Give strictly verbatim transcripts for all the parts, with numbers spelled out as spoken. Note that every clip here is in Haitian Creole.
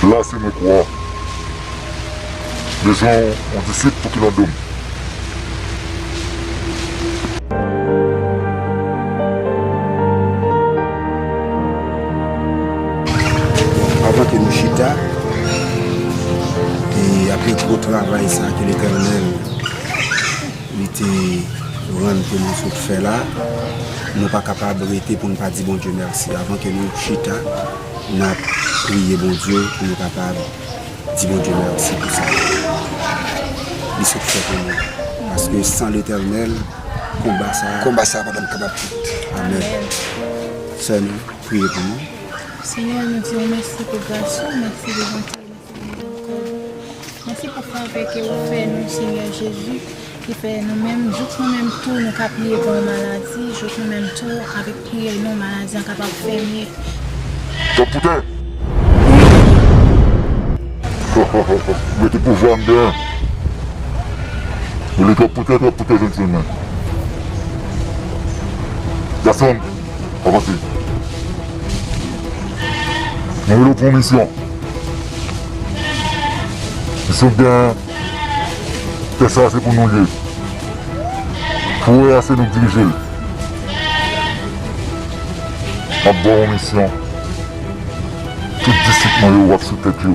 La se mwen k wa. Bezwen yon disip pou ki landomn. Avan ke nou chita e ap li gwo travay sa ke Letènèl li te rann pou nou sot fè la, nou pa kapab rete pou n pa di Bondye mèsi. Avan ke nou chita, n ap priye Bondye pou nou kapab di Bondye mèsi pou sa li sot fè pou nou. Paske san Letènèl, konba sa a, konba sa a pa t ap kapab fèt. Amèn. Sè nou, priye pou nou. Senyè, nou di w mèsi pou gras ou, mèsi pou bonte w, mèsi pou mizerikòd ou. Mèsi pou favè ke ou fè nou, Senyè Jezi, ki fè nou menm, jouk nou menm tou, nou ka pliye pou yon maladi, jouk nou menm tou, avèk priyè nou, maladi an kapab fèmen. Tèt poutè! Mete pouvwa m gen. Ou li tèt poutè, tèt poutè jwenn sou men. Gason m, avanse. Mwen rele w pou yon misyon. Misyon k gen, tè sa se pou nou l ye. Forè a se nou k dirije l. M ap ba w yon misyon. Tout disip mwen yo w ap sou tèt yo.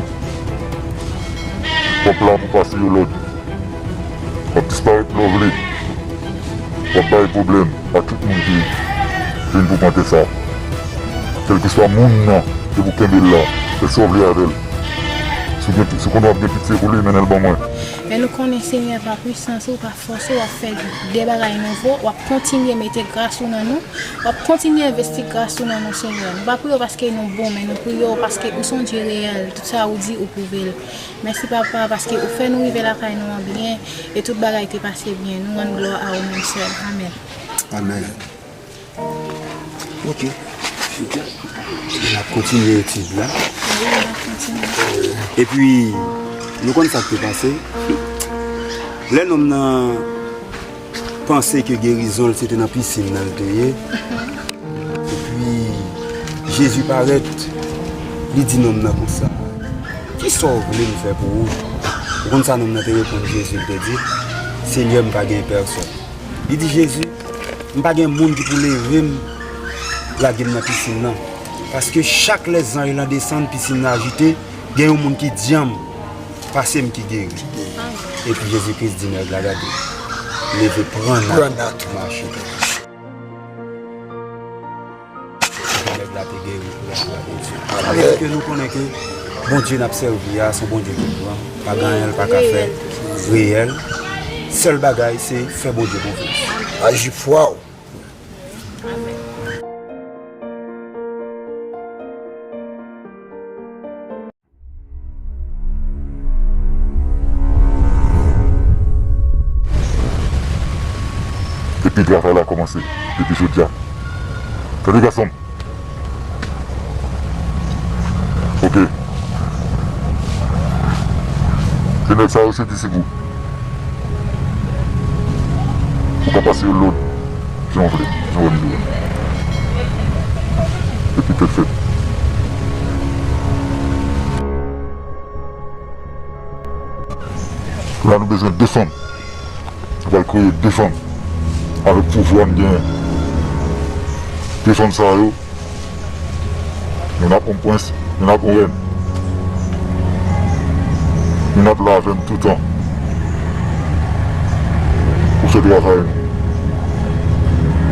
W ap la pou pase yo lòd. W ap disparèt lè w vle. W ap bay pwoblèm a tout moun ki vin pou pran tè sa. Kèlkeswa moun nan, se pou kenbe l la. Fè sa w vle avè l. Si w gen, si w konnen w ap gen pitye pou li, mennen l ban mwen. Men nou konnen, Senyè, pa pwisans ou, pa fòs ou, w ap fè de bagay nouvo, w ap kontinye mete gras ou nan nou, w ap kontinye envesti gras ou nan nou, Senyè. Nou pa priye w paske nou bon, men nou priye w paske ou se yon Dye reyèl. Tout sa ou di, ou pwouve l. Mèsi, Papa, paske ou fè nou rive lakay nou an byen e tout bagay te pase byen. Nou rann glwa a ou menm sèl. Amèn. Amèn. Ok. N ap kontinye etid la. Wi, n ap kontinye. Epi, nou konn sa k te pase. Lè nonm nan panse ke gerizon l se te nan pisin nan l te ye. Epi, Jezi parèt, li di nonm nan konsa, "Kisa w vle m fè pou ou?" Ou konn sa nonm nan te reponn Jezi, l te di, "Senyè, m pa gen pèsòn." Li di Jezi, "M pa gen moun ki pou leve m, lage m nan pisin nan. Paske chak lè zanj lan desann, pisin nan ajite, gen yon moun ki dyanm pase m ki geri." Epi Jezi Kris di nèg la, "Gade, leve, pran nat ou, mache." Nèg la te geri pou laglwa de Dye. Amèn. Paske nou konnen ke Bondye n ap sèvi a, se yon Bondye ki gran. Pa gen anyen l pa ka fè. Reyèl. Sèl bagay, se fè Bondye konfyans. Aji fwa w. Epi travay la kòmanse depi jodi a. Tande gason m. Ok. Se nèg sa yo se disip ou. Ou ka pase yo lòd jan w vle, jan w vle li dwe. Epi tèt fèt. Kounye a nou bezwen de fanm. Nou pral kreye de fanm. Avèk pouvwa n genyen. De fanm sa yo, youn ap yon prens, youn ap yon rèn. Youn ap la avè m toutan. Pou fè travay nou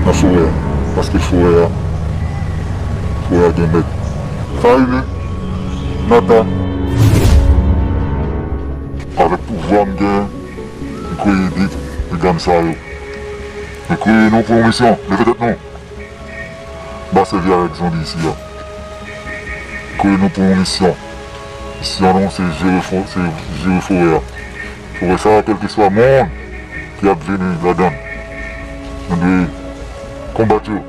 nan forè a. Paske forè a, forè a gen mèt. Sa rive. Nata. Avèk pouvwa m genyen, m kreye de, de gang sa yo. M kreye nou pou yon misyon. Leve tèt nou. M pa sèvi avèk zonbi isi a. M kreye nou pou yon misyon. Misyon nou se jere fò-, se jere forè a. Forè sa a, kèlkeswa moun ki ap vini ladan l, nou dwe konbat yo.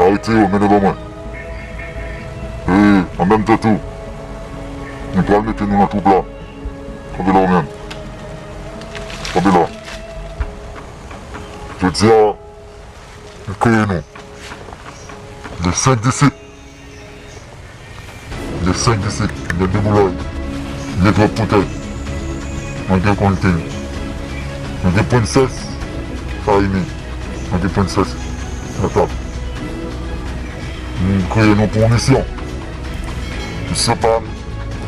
Arete yo, mennen ban mwen. E, an menm tan tou, nou pral mete nou nan twoup la. Kanpe la ou menm. Kanpe la. Jodi a, nou kreye nou. De senk disip. De Senk disip, de Deboulòy, de Twòp Poutèt, mwen gen Konn King, mwen gen Prensès Fayini, mwen gen Prensès Natab. Nou kreye nou pou yon misyon. Misyon pa m,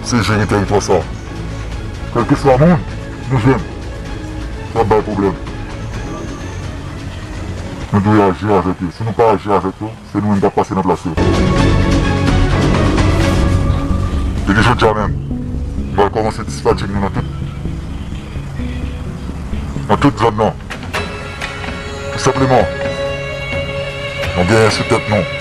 se jere tèritwa sa. Kèlkeswa moun nou jwenn, y ap bay pwoblèm. Nou dwe aji avèk yo. Si nou pa aji avèk yo, se nou menm k ap pase nan plas yo. Depi jodi a menm, nou pral kòmanse dispatching nou nan tout, nan tout zòn nan. Tou senpleman, nou genyen sou tèt nou